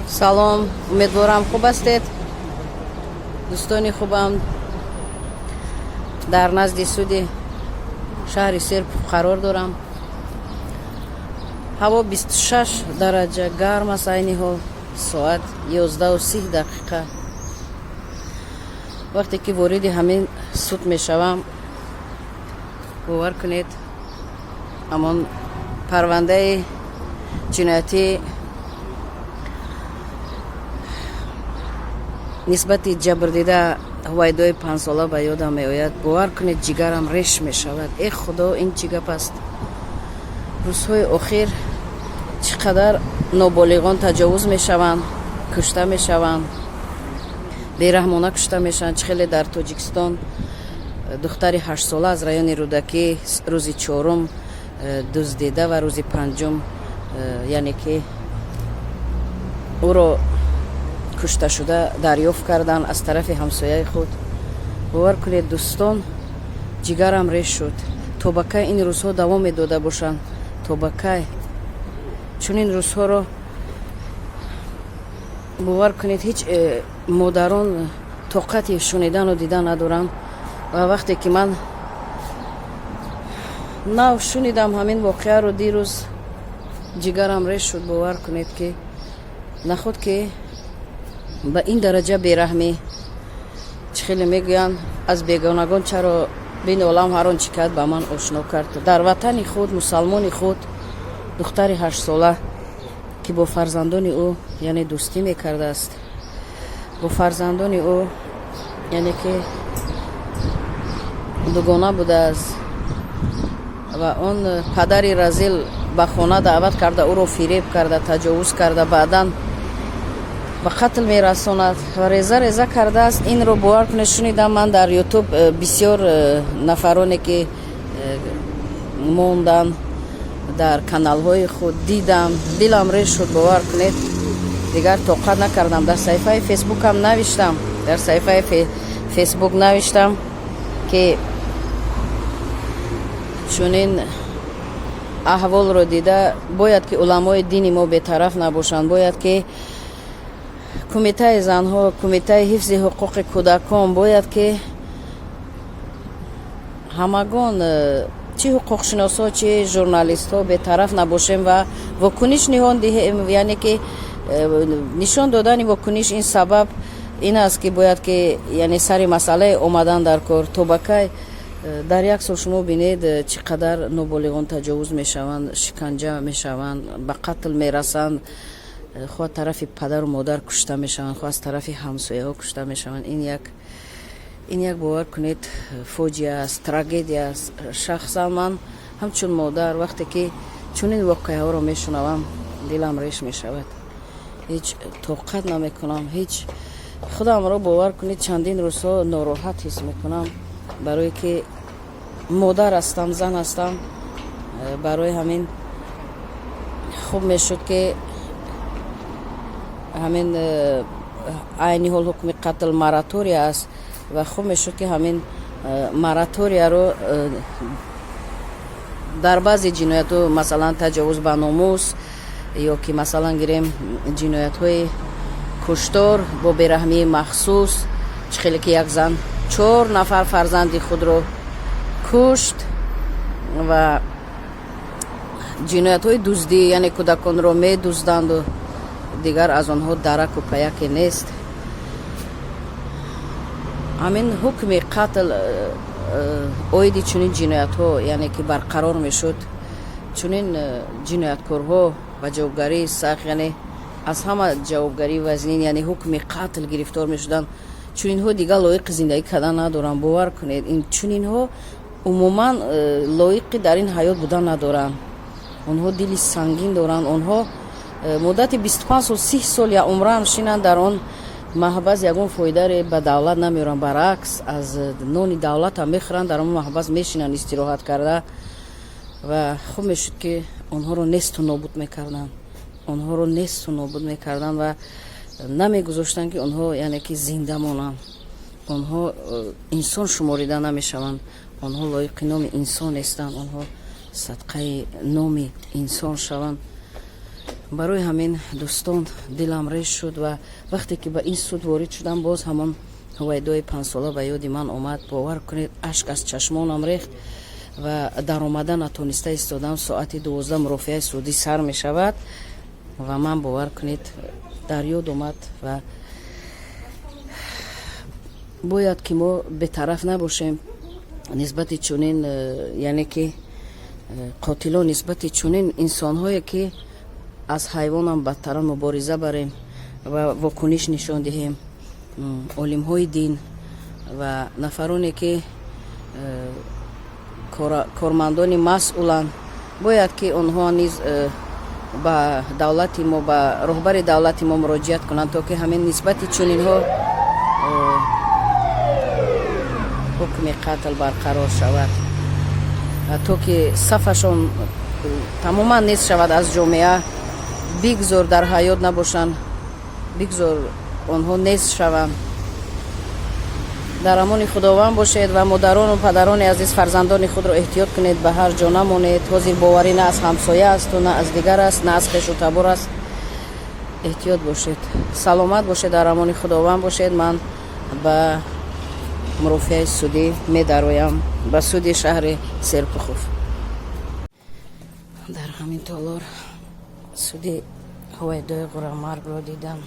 Салом, умедворам, хуб ҳастед, дӯстони хубам. Дар назди суди шаҳри Серпухов қарор дорам. Ҳаво 26 дараҷа гарм аст. Айни ҳол соат 11:30. Вақте ки вориди ҳамин суд мешавам, бовар кунед, ҳамон парвандаи ҷиноятӣ нисбати ҷабрдида Ҳувайдои 5-сола ба ёдам меояд. Бовар кунед, ҷигарам реш мешавад. Э Худо, ин чӣ гап аст? Рӯзҳои охир чӣ қадар ноболиғон таҷовуз мешаванд, кушта мешаванд, бераҳмона кушта мешаванд. Чӣ хеле дар Тоҷикистон духтари 8-сола аз райони Рӯдакӣ рӯзи чорум дуздида ва рӯзи панҷум, яъне ки ӯро кушташуда дарёфт карданд аз тарафи ҳамсояи худ. Бовар кунед, дӯстон, ҷигарам реш шуд. То ба кай ин рӯзҳо давом медода бошанд? То ба кай чунин рӯзҳоро, бовар кунед, ҳеҷ модарон тоқати шунидану дидан надоранд. Ва вақте ки ман нав шунидам ҳамин воқеаро дирӯз, ҷигарам реш шуд. Бовар кунед, ки наход ки ба ин дараҷа бераҳмӣ. Чӣ хеле мегӯянд, аз бегонагон чаро бинолам, ҳар он чӣ кард, ба ман ошно кард. Дар ватани худ, мусалмони худ, духтари 8-сола, ки бо фарзандони ӯ, яъне, дӯстӣ мекардааст, бо фарзандони ӯ, яъне ки дугона будааст, ва он падари разил ба хона даъват карда, ӯро фиреб карда, таҷовуз карда, баъдан ба қатл мерасонад ва реза реза кардааст. Инро, бовар кунед, шунидам ман дар Ютуб, бисёр нафароне ки монданд дар каналҳои худ, дидам, дилам реш шуд. Бовар кунед, дигар тоқат накардам, дар саҳифаи Фейсбукам навиштам, дар саҳифаи Фейсбук навиштам, ки чунин аҳволро дида бояд ки уламои дини мо бетараф набошанд, бояд ки Кумитаи занҳо, Кумитаи ҳифзи ҳуқуқи кӯдакон, бояд ки ҳамагон, чӣ ҳуқуқшиносҳо, чӣ журналистҳо, бетараф набошем ва вокуниш ниҳон диҳем. Яъне ки нишон додани вокуниш, ин сабаб ин аст, ки бояд ки, яъне, сари масъалае омадан дар кор. То ба кай? Дар як сол шумо бинед, чӣ қадар ноболиғон таҷовуз мешаванд, шиканҷа мешаванд, ба қатл мерасанд, хоҳ тарафи падару модар кушта мешаванд, хоҳ аз тарафи ҳамсояҳо кушта мешаванд. Ин як, бовар кунед, фоҷиа аст, трагедия аст. Шахсан ман ҳамчун модар, вақте ки чунин воқеаҳоро мешунавам, дилам реш мешавад, ҳеҷ тоқат намекунам, ҳеҷ худамро, бовар кунед, чандин рӯзҳо нороҳат ҳис мекунам, барое ки модар ҳастам, зан ҳастам. Барои ҳамин хуб мешуд, ки ҳамин айни ҳол ҳукми қатл моратория аст ва хуб мешуд, ки ҳамин мораторияро дар баъзе ҷиноятҳо, масалан, таҷовуз ба номус ё ки, масалан, гирем, ҷиноятҳои куштор бо бераҳмии махсус, чӣ хеле ки як зан чор нафар фарзанди худро кушт, ва ҷиноятҳои дуздӣ, яъне кӯдаконро медузданду дигар аз онҳо дараку паяке нест, ҳамин ҳукми қатл оиди чунин ҷиноятҳо, яъне ки барқарор мешуд, чунин ҷинояткорҳо ба ҷавобгарии сахт, яъне аз ҳама ҷавобгарии вазнин, яъне ҳукми қатл гирифтор мешуданд. Чунинҳо дигар лоиқи зиндагӣ кардан надоранд. Бовар кунед, ин чунинҳо умуман лоиқи дар ин ҳаёт будан надоранд. Онҳо дили сангин доранд. Онҳо муддати 25 сол, 30 сол я умраам шинанд дар он маҳбас, ягон фоидаре ба давлат намеоранд. Баръакс, аз нони давлатам мехӯранд, дар он маҳбас мешинанд истироҳат карда. Ва хуб мешуд, ки онҳоро несту нобуд мекарданд, онҳоро несту нобуд мекарданд ва намегузоштанд, ки онҳо, яъне ки, зинда монанд. Онҳо инсон шуморида намешаванд, онҳо лоиқи номи инсон нестанд. Онҳо садқаи номи инсон шаванд. Барои ҳамин, дӯстон, дилам реш шуд ва вақте ки ба ин суд ворид шудам, боз ҳамон Ҳувайдои 5-сола ба ёди ман омад. Бовар кунед, ашк аз чашмонам рехт ва даромада натониста истодам. Соати 12 мурофиаи судӣ сар мешавад ва ман, бовар кунед, дар ёд омад ва бояд ки мо бетараф набошем нисбати чунин, яъне ки қотилон, нисбати чунин инсонҳое, ки аз ҳайвонам бадтаран, мубориза барем ва вокуниш нишон диҳем. Олимҳои дин ва нафароне, ки кормандони масъуланд, бояд ки онҳо низ ба давлати мо, ба роҳбари давлати мо муроҷиат кунанд, то ки ҳамин нисбати чунинҳо ҳукми қатл барқарор шавад, то ки сафашон тамоман нест шавад аз ҷомеа. Бигзор дар ҳаёт набошанд, бигзор онҳо нест шаванд. Дар амони Худованд бошед ва модарону падарони азиз, фарзандони худро эҳтиёт кунед, ба ҳар ҷо намонед. Ҳозир боварӣ на аз ҳамсоя асту, на аз дигар аст, на аз хешу табор аст. Эҳтиёт бошед, саломат бошед, дар амони Худованд бошед. Ман ба мурофиаи судӣ медароям, ба суди шаҳри Серпухов. Дар ҳамин толор суди Ҳувайдои Ғурамаргро дидам.